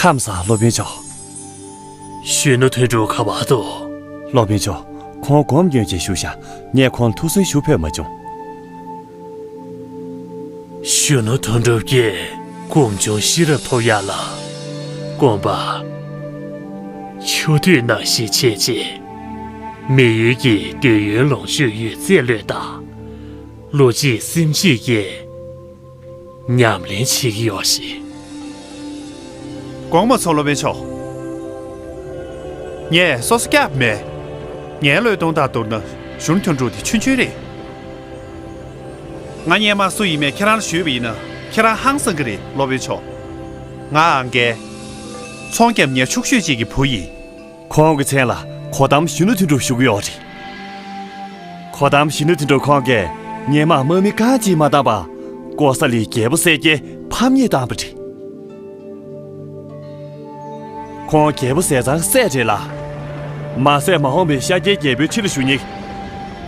ཁམས་བཟང་། སློབ་དཔོན་མཆོག་གཞོན་ནུ་དོན་གྲུབ་ག་པར་འདུག་སློབ་དཔོན་མཆོག་ཁོང་སྒོམ་སྐྱོན་ཅིག་ཞུགས་ཤག་ངས་ཁོང་ལ་ཐུགས་གསོའི་ཞུ་ཕོད་མ་བྱུང་། གཞོན་ནུ་དོན་གྲུབ་ཀྱིས་སྒོམ་བྱུང་ཤེས་རབ་ཐོབ་ཡག་ལ། སྒོམ་པ། ཆུ་དུས་ནང་བཞིན་བྱས་རྗེས། མི་ཡུལ་གྱི་འདོད་ཡོན་ལོངས་སྤྱོད་ཡོད་ཚད་བློས་བཏང་། བློ་གཅིག་སེམས་གཅིག་གིས་ཉམས་ལེན་བྱེད་ཀྱི་ཡོད་ཞིང་། དགོངས་མ་ཚོམས། སློབ་དཔོན་མཆོག་ངས་སོ་སོ་སྐྱབས་མེད། ངའི་བློས་གཏོང་དང་བསྡུར་ན་གཞོན་ནུ་དོན་གྲུབ་དེ་ཆུང་ཆུང་རེད། ང་སྔོན་མ་སུ་ཡིན་མིན་ཁྱེད་རང་ལ་ཞུས་པ་ཡིན་ན་ཁྱེད་རང་ཧང་སང་གི་རེད། སློབ་དཔོན་མཆོག་ང་ཨང་རྒས། ཚོང་རྒྱབ་མཁན་ཕྱུག་ཤོས་ཅིག་གི་བུ་ཡིན། ཁོང་གི་མཚན་ལ་གོ་དམ་གཞོན་ནུ་དོན་གྲུབ་ཞུ་གི་ཡོད་རེད། གོ་དམ་གཞོན་ནུ་དོན་གྲུབ་ཁོང་གིས་སྔོན་མ་དམག་མི་རྐང་གཅིག་མ་བཏང་བར་ཀོ་ས་ལིའི་རྒྱལ་པོ་གསལ་རྒྱལ་ཕམ་ཉེས་བཏང་བ་རེད། ཁོང་རྒྱལ་པོ་ཟས་གཙང་སྲས་རེད་ལ། མ་ཟད་མ་འོངས་པའི་ཤཱཀྱའི་རྒྱལ་པོའི་ཁྲི་ལ་བཞུགས་མཁན་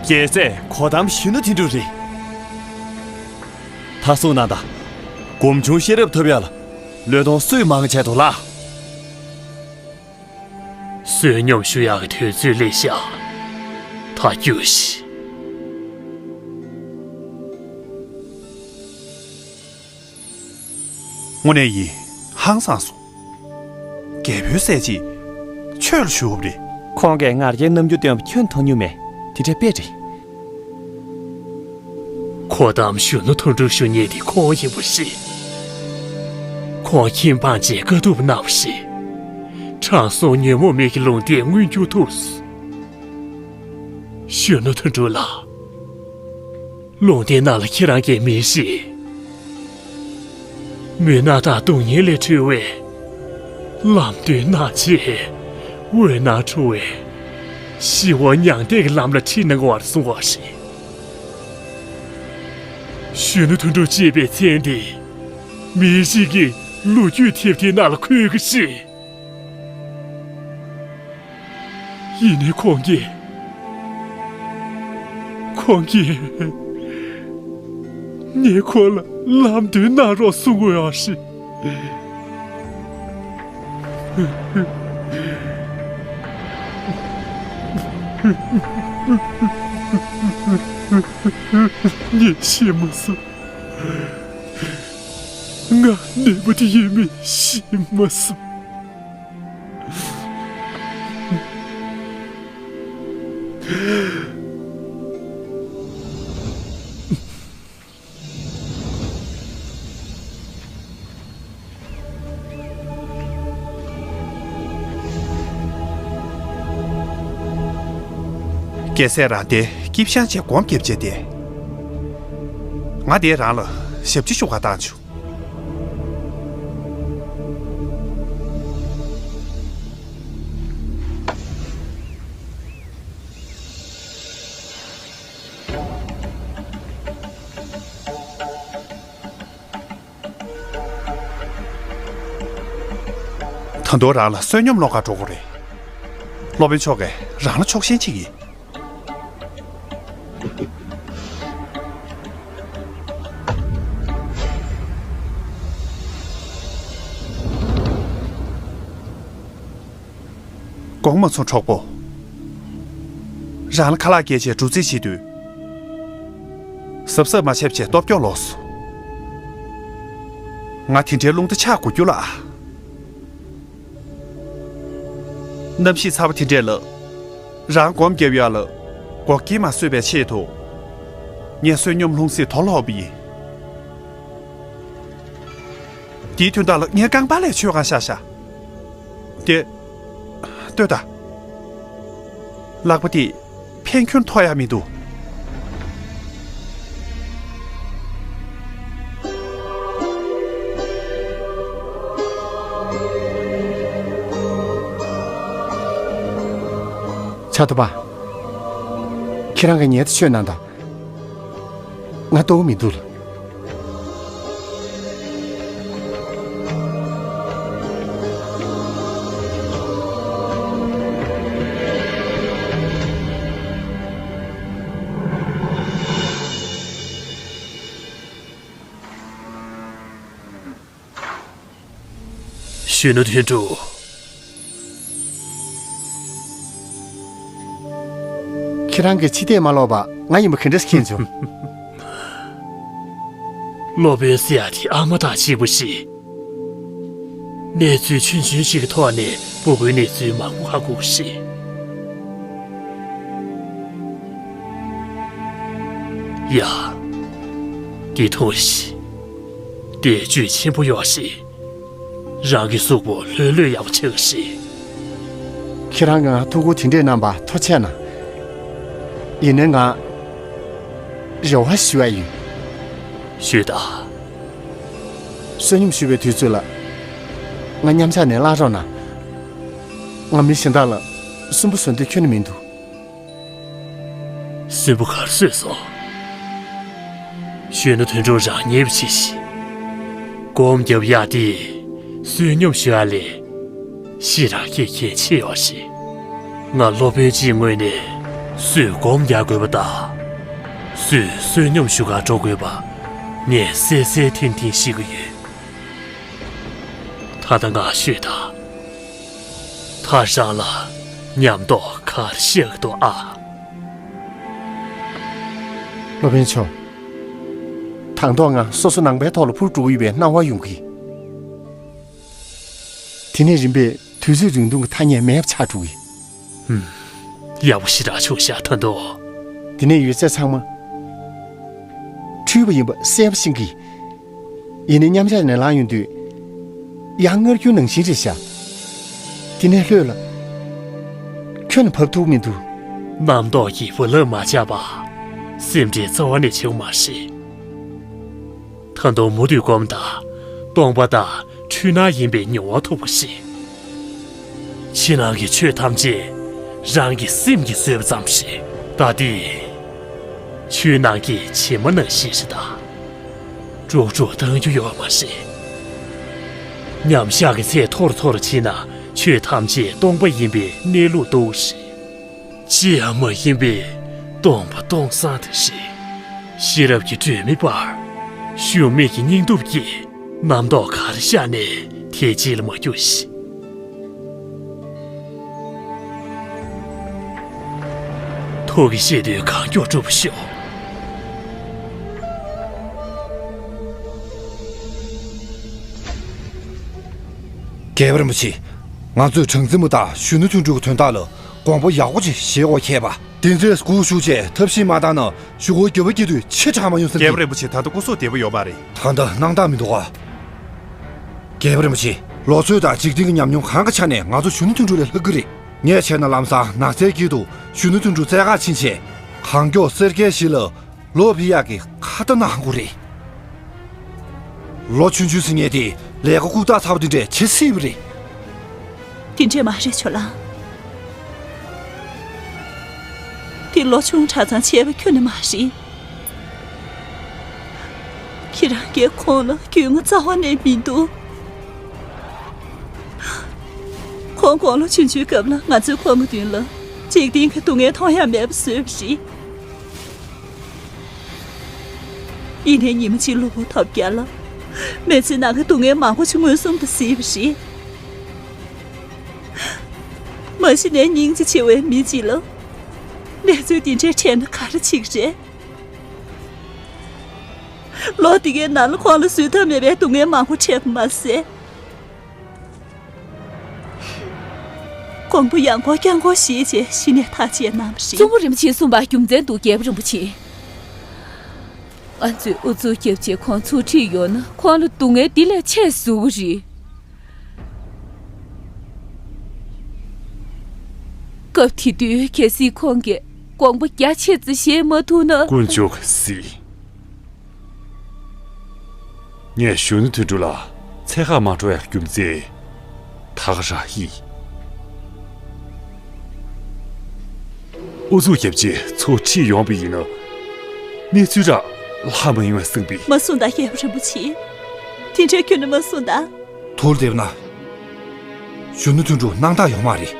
རྒྱལ་སྲས་གོ་དམ་གཞོན་ནུ་དོན་གྲུབ་རེད། ད་གསུངས་གནང་དང་། སྒོམ་བྱུང་ཤེས་རབ་ཐོབ་ཡག་ལ་བློས་གཏོང་སུས་མང་བྱས་འདུག་ལགས། བསོད་སྙོམས་ཞུ་ཡག་གི་དུས་ཚོད་སླེབས་ཤག་ད་རྒྱུགས་ཤིག་དངོས་གནས་ཡིན། ཧང་སངས་སོང་། རྒྱལ་པོའི་སྲས་གཅིག་ཆོས་ལ་ཞུགས་པ་རེད། ཁོང་གིས་ངར་སྐད་རྣམ་འགྱུར་སྟོན་པ་ཁྱོན་མཐོང་མྱོང་མེད། དེ་འདྲ་དཔེ་རེད། གོ་དམ་གཞོན་ནུ་དོན་གྲུབ་ཞུ་མཁན་དེ་ཁོང་ཡིན་པ་རེད། ཁོང་ཁྱིམ་སྤངས་བྱས་དཀའ་ཐུབ་གནང་བ་རེད། དྲང་སྲོང་ཉོན་མོངས་མི་གི་ལུང་བསྟན་མངོན་འགྱུར་ཐུབ་སོང་། གཞོན་ནུ་དོན་གྲུབ་ལགས། ལུང་བསྟན་ནང་ལ་ཁྱེད་རང་གིས་མི་ཞིག་མུན་ནག་དང་སྡུག་བསྔལ་ལས་གྲོལ་བའི་ལམ་སྟོན་གནང་རྗེས། འོད་སྣང་འཕྲོ་བའི་ཞི་བ་མྱང་འདས་ཀྱི་ལམ་ལ་ཁྲིད་གནང་བར་གསུངས་པ་རེད། གཞོན་ནུ་དོན་གྲུབ་ཅེས་པའི་མཚན་དེ་མི་ཞིག་གི་ལོ་རྒྱུས་དེབ་ཐེར་ནང་ལ་འཁོད་ཀྱི་རེད། ཡིན་ནའི་ཁོང་གིས། ཁོང་གིས་ངས་ཁོང་ལ་ལམ་སྟོན་གནང་རོགས་གསུང་དགོས་པ་རེད། ངས་ཤེས་མ་སོང་། ང་ནད་པ་དེ་ཡིན་མིན་ཤེས་མ་སོང་། རྒྱལ་སྲས་རང་དེ་སྐྱིད་ཤང་བྱས་སྒོམ་རྒྱབ་བྱས་ཏེ། ང་དེ་རང་ལ་ཞབས་ཕྱི་ཞུ་ག་བཏང་བྱུང་། ད་དུང་རང་ལ་བསོད་སྙོམས་སློང་ག་འགྲོ་དགོས་རེད། སློབ་དཔོན་མཆོག་གིས་རང་ལ་ཆོག་ཤེས་བྱེད་ཀྱི། གོང་མ་ཚོ་གྲོགས་པོ། རང་ལ་ཁ་ལག་སྐྱེལ་བྱས་སྒྲུབ་རྩིས་བྱེད་དུས། གཟབ་གཟབ་མ་བྱས་བྱས་སྟོབས་སྐྱོ་ལོག་སོང་། ང་དེ་འདྲའི་རླུང་རྟ་ཆག་དགོས་རྒྱུ་ལ། གནམ་གཤིས་ཚ་བ་དེ་འདྲས་ལ། རང་སྒོམ་རྒྱབ་ཡག་ལ། འགོག་རྐྱེན་མ་བཟོས་པའི་ཆེད་དུ། ངས་བསོད་སྙོམས་ལྷུང་བཟེད་དོར་ལོག་པ་ཡིན། དེའི་དོན་དག་ལ་ངའི་རྐང་པ་ལས་ཆོད་གང་ཤ་ཤ། དེ། ལྟོས་དང་། ལག་པ་དེ་ཕན་ཁྱོན་ཐོགས་ཡ་མི་འདུག། ཆ་ཐུབ་པ། ཁྱེད་རང་གིས་ཉལ་ཐ་ཆོད་གནང་དང་། ང་ལྟོགས་མི་འདུག་ལ། གཞོན་ནུ་དོན་གྲུབ། ཁྱེད་རང་གིས་ཕྱི་བལྟས་མ་ལོག་པ་ང་ཡིན་པ་ག་འདྲས་མཁྱེན་བྱུང་། སློབ་དཔོན་ཟེར་ཡག་དེ་ཨ་མ་དང་གཅིག་པ་ཞིག། གནས་ཚུལ་ཆུང་ཆུང་ཞིག་གི་ཐོག་ནས་སྤུ་གུའི་གནས་ཚུལ་མང་པོ་ཧ་གོ་གི་རེད། ཡ། འདི་འཐུང་ཞིག། དེ་བཅུད་ཆེན་པོ་ཡོད་རེད། རང་གི་གཟུགས་པོ་ལྷོད་ལྷོད་ཡག་པོ་ཆགས་ཀྱི་རེད། ཁྱེད་རང་གིས་ང་ཐུགས་ཁུར་དེ་འདྲས་གནང་བར་ཐུགས་རྗེ་གནང་། ཡིན་ནའི་ང་རེ་བ་ཞུ་ཡ་ཡིན། ཞུས་དང་། བསོད་སྙོམས་ཞུ་བའི་དུས་ཚོད་ལ་ང་མཉམ་བཞག་ནས་བླངས་རོགས་གནང་། ང་མི་གཞན་དག་ལ་སུན་པོ་བཟོ་འདོད་ཁྱོན་ནས་མི་འདུག། སུན་པོ་ག་རེ་བཟོས་སོང་། གཞོན་ནུ་དོན་གྲུབ་རང་ཉེས་པ་བྱས་ཤིག། སྒོམ་རྒྱབ་ཡག་དེ་བསོད་སྙོམས་ཞུ་ཡག་ལས་ཤི་རང་སྐྱེ་གལ་ཆེ་ཡོད་རེད། ང་སློབ་དཔོན་གཅིག་ངོས་ནས་སུས་སྒོམ་རྒྱག་དགོས་པ་དང་། སུས་བསོད་སྙོམས་ཞུ་གར་འགྲོ་དགོས་པ་ངས་གསལ་གསལ་ཐིང་ཐིང་ཤེས་ཀྱི་ཡོད། ད་ལྟ་ང་ཤོད་དང་། ད་རང་ལ་ཉམས་རྟོགས་ག་རེ་ཤར་གྱི་འདུག་ཨ། སློབ་དཔོན་མཆོག། དང་ཐོག་ང་སོ་སོ་ནང་པའི་ཐོག་ལ་འཕུར་འགྲོ་གི་ཡོད་པའི་སྣང་བ་ཡོང་གི། དེ་ནས་རིམ་པས་དུས་ཚོད་རིང་ཐུང་གི་ཐ་སྙད་མེད་པ་ཆགས་འགྲོ་གི། ཧུམ། ཡག་པོ་ཞེ་དྲག་བྱུང་ཤག་ད་དུང་། དེ་ནས་ཡོད་ཚད་ཚང་མ་འཁྲུལ་པ་ཡིན་པ་གསལ་པོ་ཤེས་ཀྱི། ཡིན་ནའི་མཉམ་བཞག་ནས་ལངས་ཡོང་དུས། ཡང་སྔར་རྒྱུན་ནང་བཞིན་རེད་ཤག། དེ་ནས་ལྷོད་ལ། ཁྱོན་ནས་བབས་ཐུབ་མི་འདུག། རྣམ་རྟོག་གིས་བུ་ལབ་མ་བྱས་པ། སེམས་ཁྲལ་རྩ་བ་ནས་བྱེད་དགོས་མ་རེད། ད་དུང་མུ་མཐུད་སྒོམ་དང་། སྟོང་པ་དང་འཁྲུལ་སྣང་ཡིན་པའི་མྱོང་བ་ཐོབ་པ་ཞིག། ཕྱི་ནང་གི་ཆོས་ཐམས་ཅད་རང་གི་སེམས་ཀྱིས་བཟོས་པ་ཙམ་ཞིག། ད་འདི་ཆོས་ནང་གི་བྱེ་མ་ནང་བཞིན་རེད་ད། དཀྲུག་དཀྲུག་བཏང་རྒྱུ་ཡོད་མ་རེད། མཉམ་བཞག་གི་ཚད་མཐོ་རུ་མཐོ་རུ་ཕྱིན་ན་ཆོས་ཐམས་ཅད་སྟོང་པ་ཡིན་པའི་གནས་ལུགས་རྟོགས་ཤིག། ཅི་ཡང་མ་ཡིན་པའི་སྟོང་པ་སྟོང་སང་དེ་རེད། ཤེས་རབ་ཀྱི་སྒྲོན་མེ་སྤར། ཞུམ་མེད་ཀྱི་སྙིང་སྟོབས་ཀྱིས་རྣམ་རྟོག་གར་ཤར་ནས་དེ་རྗེས་ལ་མ་རྒྱུགས་ཤིག། ཐུགས་ཀྱི་བཞེད་དོན་གང་མགྱོགས་འགྲུབ་པར་ཤོག། རྒྱལ་བ་རིན་པོ་ཆེ། ང་ཚོས་གྲངས་འཛིན་པ་དང་གཞོན་ནུ་དོན་གྲུབ་ཀྱི་དོན་དག་ལ་དགོངས་པ་ཡག་པོ་ཅིག་བཞེས་དགོས་ཁེལ་པ། དེ་ཚོས་སྒུག་བཞུགས་བྱས་ཐབས་ཤེས་མ་བཏང་ན་གཞུག་གུའི་འགྱུར་བ་སྐྱེ་དུས་ཆེས་དྲག་མ་ཡོང་ས་རེད། རྒྱལ་བ་རིན་པོ་ཆེ་ད་ལྟ་སྐུ་གཟུགས་བདེ་པོ་ཡོད་མ་རེད། ད་ལྟ་སྣང་དག་མི་འདུག་ཨ། རྒྱལ་བ་རིན་པོ་ཆེ། ལོ་ཚོད་དང་འཇིག་རྟེན་གྱི་ཉམས་མྱོང་གང་གི་ཆ་ནས་ང་ཚོ་གཞོན་ནུ་དོན་གྲུབ་ལས་ལྷག་གི་རེད། ངས་བྱས་ན་ལམ་སང་ནགས་ཚལ་དཀྱིལ་དུ་གཞོན་ནུ་དོན་གྲུབ་བཙལ་ག་ཕྱིན་བྱས། གངས་མགྱོགས་གསེར་རྒྱལ་ཞིག་ལ་ལོག་ཕེབས་ཡག་གི་ཁ་ཏ་གནང་དགོས་རེད། ལོ་ཆུང་ཆུང་ཟེར་མཁན་དེ་ལས་ཀ་ལྐུགས་རྟགས་ཚ་པོ་དེ་འདྲས་བྱེད་སྲིད་པ་རེད། དེ་འདྲས་མ་རེད་ཇོ་ལགས། དེ་ལོ་ཆུང་དྲགས་ཙང་བྱས་པ་ཁྱོན་ནས་མ་རེད། ཁྱེད་རང་གིས་ཁོང་ལ་རྒྱུས་མངའ་རྩ་བ་ནས་མི་འདུག། ཁོང་དགུང་ལོ་ཆུང་ཆུང་སྐབས་ལ་ང་ཚོས་ཁོང་གི་མདུན་ལ་འཇིག་རྟེན་གྱི་སྡུག་བསྔལ་མཐོང་ཡ་མེད་པ་བཟོས་པ་རེད། ཡིན་ནའི་ཉི་མ་གཅིག་གློ་བུར་ཐོལ་རྒྱག་ལ། མི་ཚེ་ནང་གི་སྡུག་བསྔལ་མང་པོ་ཞིག་མངོན་སུམ་དུ་གཟིགས་པ་རེད། མ་གཞི་ནས་སྙིང་རྗེ་ཆེ་བའི་མི་གཅིག་ལ་གནས་ཚུལ་འདི་འདྲའི་འཕྲད་ན་ག་རེ་བྱེད་ཀྱི་རེད། ལོ་འདི་གའི་ནང་ལ་ཁོང་ལ་བཟོད་ཐབས་མེད་པའི་སྡུག་བསྔལ་མང་པོ་འཕྲད་པ་མ་ཟད། དགོངས་པ་ཡང་སྐོར་བསྐྱར་སྐོར་བཞེས་བྱས་གཞི་ནས་ཐག་བཅད་གནང་བ་རེད། གཙུག་པ་རིན་པོ་ཆེས་གསུངས་པ་རྒྱུ་མཚན་འདུག་རྒྱལ་པོ་རིན་པོ་ཆེ། ང་ཚོས་ཨུ་ཚུགས་བརྒྱབ་བྱས་ཁོང་ཚུར་ཁྲིད་ཡོང་ན་ཁོང་ལ་སྡུག་བསྔལ་འདི་ལས་ཆེ་བཟོ་གི་རེད། སྐབས་དེ་དུས་གལ་སྲིད་ཁོང་གིས་དགོངས་པ་རྒྱ་ཆེ་ཙམ་བཞེས་མ་ཐུབ་ན། དཀོན་མཆོག་གི་གཟིགས། ངས་གཞོན་ནུ་དོན་གྲུབ་ལགས་འཚོལ་གར་མ་འགྲོ་བའི་རྒྱུ་མཚན་ད་ག་རང་ཡིན། ཨུ་ཚུགས་བརྒྱབ་བྱས་ཚུར་ཁྲིད་ཡོང་བ་ཡིན་ན། གནས་ཚུལ་རང་ལྷག་མ་ཡོང་བས་བསམས་པས། མ་གསུངས་དང་རྒྱལ་པོ་རིན་པོ་ཆེ། དེ་འདྲའི་ཁྱོན་ནས་མ་གསུངས་དང་། ཐུགས་བདེ་བ་ན། གཞོན་ནུ་དོན་གྲུབ་སྣང་དག་ཡོད་མ་རེད།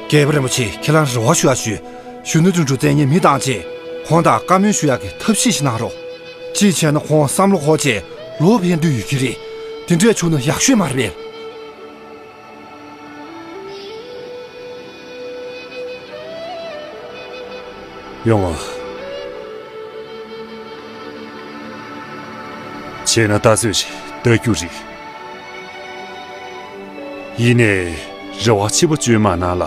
རྒྱལ་པོ་རིན་པོ་ཆེ་ཁྱེད་རང་རེ་བ་ཞུ་ཡ་ཞུ། གཞོན་ནུ་དོན་གྲུབ་བཙལ་མཁན་མི་བཏང་བྱས་ཁོང་དང་བཀའ་མོལ་ཞུ་ཡ་གི་ཐབས་ཤེས་ཤིག་གནང་རོགས། གཅིག་བྱས་ན་ཁོང་བསམ་བློ་འཁོར་བྱས་ལོག་ཕེབས་འདོད་ཡོད་ཀྱི་རེད། དེ་འདྲས་བྱུང་ན་ཡག་ཤོས་མ་རེད་པས། ཡོང་ང་། བྱས་ན་ད་གཟོད་ཅིག་ལྟ་རྒྱུ་རེད། ཡིན་ནའི་རེ་བ་ཆེན་པོ་བཅོས་མ་གནང་ལ།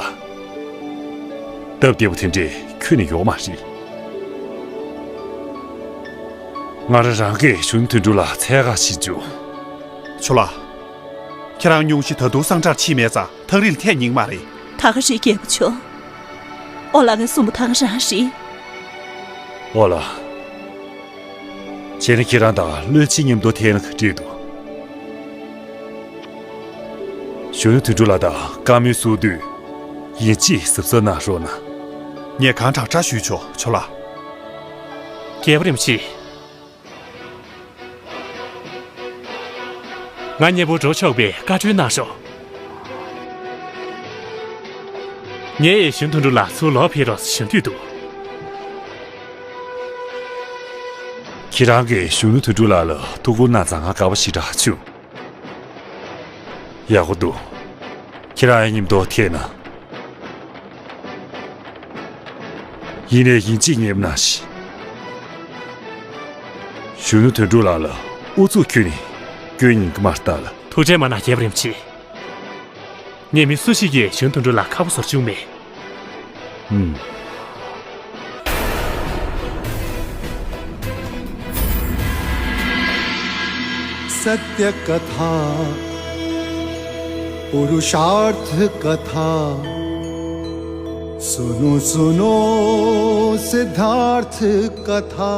སྟབས་བདེ་པོ་དེ་འདྲས་ཁྱོན་ནས་ཡོད་མ་རེད། ང་རང་རང་གིས་གཞོན་ནུ་དོན་གྲུབ་ལགས་འཚོལ་ག་ཕྱིན་བྱུང་། ཇོ་ལགས། ཁྱེད་རང་སྙུང་གཞི་ད་དུང་གཙང་སྦྲར་ཕྱིན་མེད་ཙང་ཐག་རིང་ལ་ཐད་ཉན་གྱི་མ་རེད། ད་ག་རེད་རྒྱལ་པོ་མཆོག་ཨོ་ལགས་ཀྱིས་གསུངས་པ་ད་ག་རང་རེད། ཨོ་ལགས། བྱས་ན་ཁྱེད་རང་དང་བློན་ཆེན་མཉམ་དུ་ཐད་ན་ག་འདྲས་འདུག་གཞོན་ནུ་དོན་གྲུབ་ལགས་དང་བཀའ་མོལ་ཚུགས་དུས་ཡིན་གཅིག་གཟབ་གཟབ་གནང་རོགས་གནང་། ངས་གང་དྲག་དྲག་ཞུས་ཆོག་ཇོ་ལགས། རྒྱལ་པོ་རིན་པོ་ཆེ། ང་མཉམ་པོ་འགྲོ་ཆོག་པའི་བཀའ་འཁྲོལ་གནང་ཤོག་ངས་གཞོན་ནུ་དོན་གྲུབ་ལགས་ཚུར་ལོག་ཕེབས་རོགས་ཞུ་འདོད་འདུག་ཁྱེད་རང་གིས་གཞོན་ནུ་དོན་གྲུབ་ལགས་ལ་ཐུགས་ཁུར་གནང་ཙང་ང་དགའ་པོ་ཞེ་དྲག་བྱུང་། ཡག་པོ་འདུག་ཁྱེད་རང་ཡང་མཉམ་དུ་ཐད་ན། ཡིན་ནའི་ཡིན་གཅིག་ངེས་པ་གནང་ཞིག་གཞོན་ནུ་དོན་གྲུབ་ལགས་ལ་ཨུ་ཚུགས་ཁྱོན་ནས་སྐྱོན་ཡིན་གྱི་མ་རེད་ལགས། ཐུགས་ཁྲལ་མ་གནང་རྒྱལ་པོ་རིན་པོ་ཆེ། ངས་མི་སུ་ཞིག་གིས་གཞོན་ནུ་དོན་གྲུབ་ལགས་ཁ་པོ་བཟོ་བཅུག་མེད། ཨུམ། सत्य कथा पुरुषार्थ कथा सुनो सुनो सिद्धार्थ कथा।